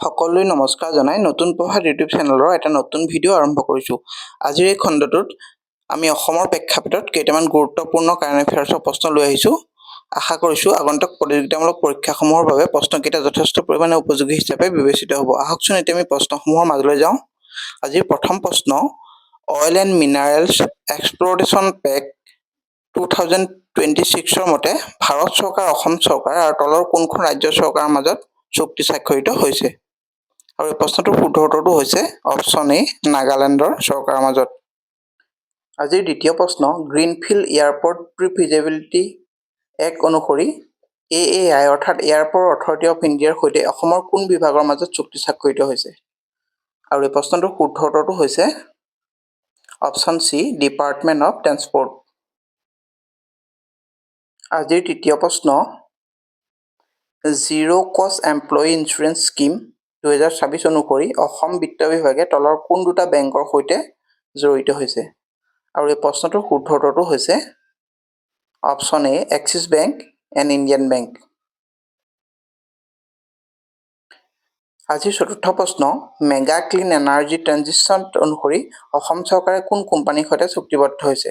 সকলোৱে নমস্কাৰ জনাই নতুন প্ৰভাত ইউটিউব চেনেলৰ এটা নতুন ভিডিঅ' আৰম্ভ কৰিছোঁ। আজিৰ এই খণ্ডটোত আমি অসমৰ প্ৰেক্ষাপটত কেইটামান গুৰুত্বপূৰ্ণ কাৰেণ্ট এফেয়াৰ্ছৰ প্ৰশ্ন লৈ আহিছোঁ। আশা কৰিছোঁ, আগন্তুক প্ৰতিযোগিতামূলক পৰীক্ষাসমূহৰ বাবে প্ৰশ্নকেইটা যথেষ্ট পৰিমাণে উপযোগী হিচাপে বিবেচিত হ'ব। আহকচোন, এতিয়া আমি প্ৰশ্নসমূহৰ মাজলৈ যাওঁ। আজিৰ প্ৰথম প্ৰশ্ন, Oil and Minerals Exploration Pact 2026ৰ মতে ভাৰত চৰকাৰ, অসম চৰকাৰ আৰু তলৰ কোনখন ৰাজ্য চৰকাৰৰ মাজত চুক্তি স্বাক্ষৰিত হৈছে? আৰু এই প্ৰশ্নটোৰ শুদ্ধ উত্তৰটো হৈছে অপশ্যন এ, নাগালেণ্ডৰ চৰকাৰৰ মাজত। আজিৰ দ্বিতীয় প্ৰশ্ন, Greenfield Airport Pre Feasibility Act অনুসৰি এএআই অৰ্থাৎ এয়াৰপৰ্ট অথৰিটি অফ ইণ্ডিয়াৰ সৈতে অসমৰ কোন বিভাগৰ মাজত চুক্তি স্বাক্ষৰিত হৈছে? আৰু এই প্ৰশ্নটোৰ শুদ্ধ উত্তৰটো হৈছে option C, Department of Transport। আজিৰ তৃতীয় প্ৰশ্ন, Zero Cost Employee Insurance Scheme 2026 অনুসৰি অসম বিত্ত বিভাগে তলৰ কোন দুটা বেংকৰ সৈতে জড়িত হৈছে? আৰু এই প্ৰশ্নটোৰ শুদ্ধ উত্তৰটো হৈছে option A, Axis Bank and Indian Bank। আজিৰ চতুৰ্থ প্ৰশ্ন, মেগা ক্লিন এনাৰ্জি ট্ৰেনজিশ্যন অনুসৰি অসম চৰকাৰে কোন কোম্পানীৰ সৈতে চুক্তিবদ্ধ হৈছে?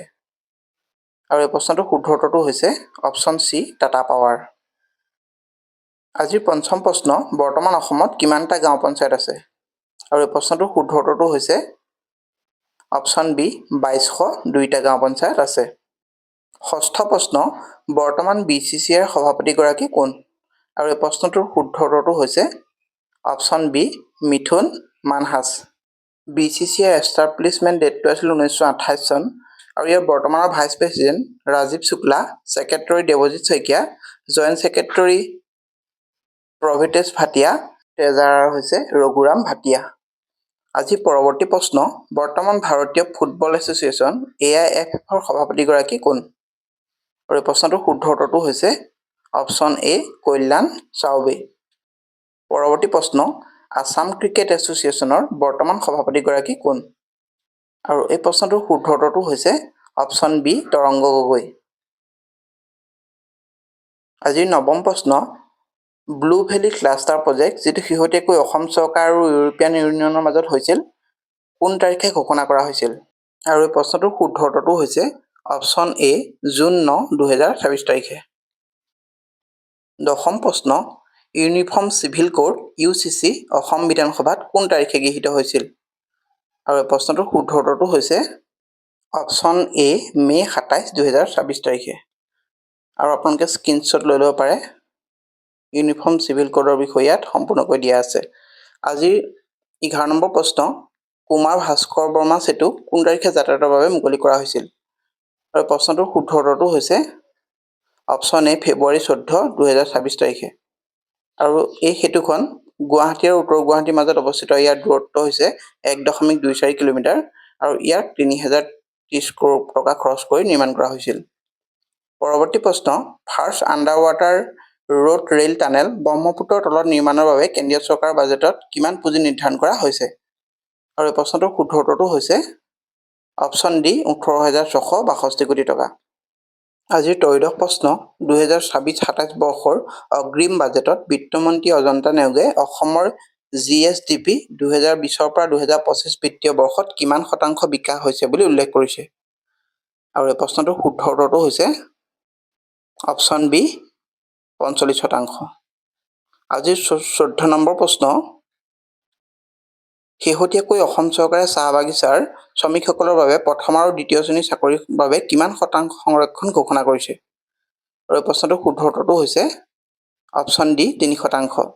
আৰু এই প্ৰশ্নটোৰ শুদ্ধ উত্তৰটো হৈছে অপশ্যন চি, টাটা পাৱাৰ। আজিৰ পঞ্চম প্ৰশ্ন, বৰ্তমান অসমত কিমানটা গাঁও পঞ্চায়ত আছে? আৰু এই প্ৰশ্নটোৰ শুদ্ধ উত্তৰটো হৈছে অপশ্যন বি, 2202টা গাঁও পঞ্চায়ত আছে। ষষ্ঠ প্ৰশ্ন, বৰ্তমান বিচিচিআইৰ সভাপতিগৰাকী কোন? আৰু এই প্ৰশ্নটোৰ শুদ্ধ উত্তৰটো হৈছে অপশ্যন বি, মিথুন মানহাছ। বিচিচিআইৰ এষ্টাব্লিছমেণ্ট ডেটটো আছিল 1928 চন আৰু ইয়াৰ বৰ্তমানৰ vice president Rajiv Shukla, secretary Devajit Saikia, joint secretary Prabhtej Bhatia, treasurer হৈছে ৰঘুৰাম ভাটিয়া। আজি পৰৱৰ্তী প্ৰশ্ন, বৰ্তমান ভাৰতীয় ফুটবল এছ'চিয়েশ্যন এআইএফএফৰ সভাপতিগৰাকী কোন? আৰু এই প্ৰশ্নটোৰ শুদ্ধ উত্তৰটো হৈছে অপশ্যন এ, কল্যাণ চাউবে। পৰৱৰ্তী প্ৰশ্ন, আছাম ক্ৰিকেট এছ'চিয়েশ্যনৰ বৰ্তমান সভাপতিগৰাকী কোন? আৰু এই প্ৰশ্নটোৰ শুদ্ধ উত্তৰটো হৈছে অপশ্যন বি, তৰংগ গগৈ। আজিৰ নৱম প্ৰশ্ন, ব্লু ভেলী ক্লাষ্টাৰ প্ৰজেক্ট, যিটো শেহতীয়াকৈ অসম চৰকাৰ আৰু ইউৰোপীয়ান ইউনিয়নৰ মাজত হৈছিল, কোন তাৰিখে ঘোষণা কৰা হৈছিল? আৰু এই প্ৰশ্নটোৰ শুদ্ধ উত্তৰটো হৈছে অপশ্যন এ, জুন 9, 2026 তাৰিখে। দশম প্ৰশ্ন, Uniform Civil Code, UCC Assam বিধানসভাত কোন তাৰিখে গৃহীত হৈছিল? আৰু এই প্ৰশ্নটোৰ শুদ্ধ উত্তৰটো হৈছে অপশ্যন এ, মে' 27, 2026 তাৰিখে। আৰু আপোনালোকে স্ক্ৰীনশ্বট লৈ ল'ব পাৰে। ইউনিফৰ্ম চিভিল কোডৰ বিষয়ে ইয়াত সম্পূৰ্ণকৈ দিয়া আছে। আজিৰ 11 নম্বৰ প্ৰশ্ন, কুমাৰ ভাস্কৰ বৰ্মা সেতু কোন তাৰিখে যাতায়াতৰ বাবে মুকলি কৰা হৈছিল? আৰু প্ৰশ্নটোৰ শুদ্ধ উত্তৰটো হৈছে অপশ্যন এ, ফেব্ৰুৱাৰী 14, 2026 তাৰিখে। আৰু এই সেতুখন গুৱাহাটী আৰু উত্তৰ গুৱাহাটীৰ মাজত অৱস্থিত। ইয়াৰ দূৰত্ব হৈছে 1.24 কিলোমিটাৰ আৰু ইয়াক 3030 কৰোৰ টকা খৰচ কৰি নিৰ্মাণ কৰা হৈছিল। পৰৱৰ্তী প্ৰশ্ন, First under water road rail tunnel ব্ৰহ্মপুত্ৰৰ তলত নিৰ্মাণৰ বাবে কেন্দ্ৰীয় চৰকাৰৰ বাজেটত কিমান পুঁজি নিৰ্ধাৰণ কৰা হৈছে? আৰু এই প্ৰশ্নটোৰ শুদ্ধ উত্তৰটো হৈছে অপশ্যন ডি, 18,662 কোটি টকা। আজিৰ ত্ৰয়োদশ প্ৰশ্ন, 2026-27 বৰ্ষৰ অগ্ৰিম বাজেটত বিত্তমন্ত্ৰী অজন্তা নেওগে অসমৰ জিএছডিপি 2020ৰ পৰা 2025 বিত্তীয় বৰ্ষত কিমান শতাংশ বিকাশ হৈছে বুলি উল্লেখ কৰিছে? আৰু এই প্ৰশ্নটোৰ শুদ্ধ উত্তৰটো হৈছে অপশ্যন বি, 45%। আজিৰ 14 নম্বৰ প্ৰশ্ন, শেহতীয়াকৈ অসম চৰকাৰে চাহ বাগিচাৰ শ্ৰমিকসকলৰ বাবে প্ৰথম আৰু দ্বিতীয় শ্ৰেণীৰ চাকৰিৰ বাবে কিমান শতাংশ সংৰক্ষণ ঘোষণা কৰিছে? আৰু এই প্ৰশ্নটোৰ শুদ্ধ উত্তৰটো হৈছে অপশ্যন ডি, 3%।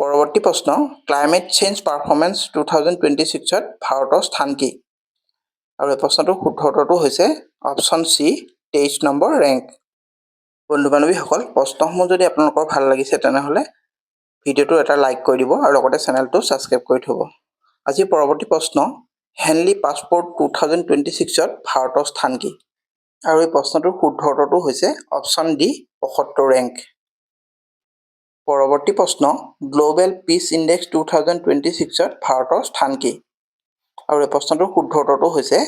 পৰৱৰ্তী প্ৰশ্ন, Climate Change Performance 2026ত ভাৰতৰ স্থান কি? আৰু এই প্ৰশ্নটোৰ শুদ্ধ উত্তৰটো হৈছে অপশ্যন চি, 23 নম্বৰ ৰেংক। বন্ধু বান্ধৱীসকল, প্ৰশ্নসমূহ যদি আপোনালোকৰ ভাল লাগিছে, তেনেহ'লে ভিডিঅ'টো এটা লাইক কৰি দিব আৰু লগতে চেনেলটো ছাবস্ক্ৰাইব কৰি থ'ব। আজি পৰৱৰ্তী প্ৰশ্ন, হেনলি পাছপৰ্ট 2026ত ভাৰতৰ স্থান কি? আৰু এই প্ৰশ্নটোৰ শুদ্ধ উত্তৰটো হৈছে অপশ্যন ডি, 75 ৰেংক। পৰৱৰ্তী প্ৰশ্ন, গ্ল'বেল পিচ ইণ্ডেক্স 2026ত ভাৰতৰ স্থান কি? আৰু এই প্ৰশ্নটোৰ শুদ্ধ উত্তৰটো হৈছে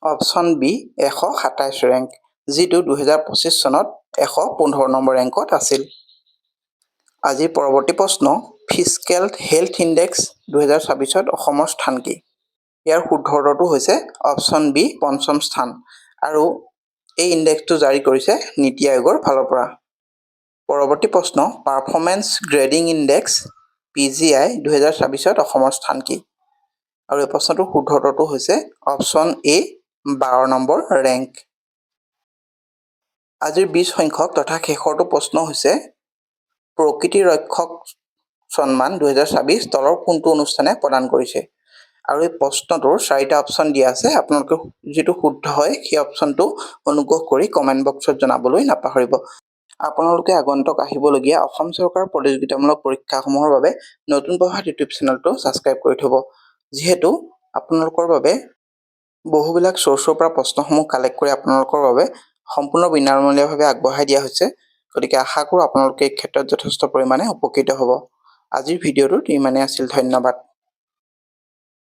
অপশ্যন বি, 127 ৰেংক, যিটো 2025 চনত 115 নম্বৰ ৰেংকত আছিল। আজিৰ পৰৱৰ্তী প্ৰশ্ন, ফিস্কেল হেল্থ ইণ্ডেক্স 2026ত অসমৰ স্থান কি? ইয়াৰ শুদ্ধ উত্তৰটো হৈছে অপশ্যন বি, পঞ্চম স্থান। আৰু এই ইণ্ডেক্সটো জাৰি কৰিছে নীতি আয়োগৰ ফালৰ পৰা। পৰৱৰ্তী প্ৰশ্ন, পাৰফৰ্মেন্স গ্ৰেডিং ইণ্ডেক্স, পিজিআই, 2026ত অসমৰ স্থান কি? আৰু এই প্ৰশ্নটোৰ শুদ্ধ উত্তৰটো হৈছে অপশ্যন এ, 12 নম্বৰ ৰেংক। আজিৰ 20 সংখ্যক তথা শেষৰটো প্ৰশ্ন হৈছে, প্ৰকৃতি ৰক্ষক সন্মান 2026 তলৰ কোনটো অনুষ্ঠানে প্ৰদান কৰিছে? আৰু এই প্ৰশ্নটোৰ চাৰিটা অপশ্যন দিয়া আছে। আপোনালোকে যিটো শুদ্ধ হয়, সেই অপশ্যনটো অনুগ্ৰহ কৰি কমেণ্ট বক্সত জনাবলৈ নাপাহৰিব। আপোনালোকে আগন্তুক আহিবলগীয়া অসম চৰকাৰৰ প্ৰতিযোগিতামূলক পৰীক্ষাসমূহৰ বাবে নতুন প্ৰভাত ইউটিউব চেনেলটো ছাবস্ক্ৰাইব কৰি থ'ব, যিহেতু আপোনালোকৰ বাবে বহুবিলাক চ'ৰ্চৰ পৰা প্ৰশ্নসমূহ কালেক্ট কৰি আপোনালোকৰ বাবে সম্পূৰ্ণ বিনামূলীয়াভাৱে আগবঢ়াই দিয়া হৈছে। গতিকে আশা কৰোঁ আপোনালোকে এই ক্ষেত্ৰত যথেষ্ট পৰিমাণে উপকৃত হ'ব। আজিৰ ভিডিঅ'টোত ইমানেই আছিল। ধন্যবাদ।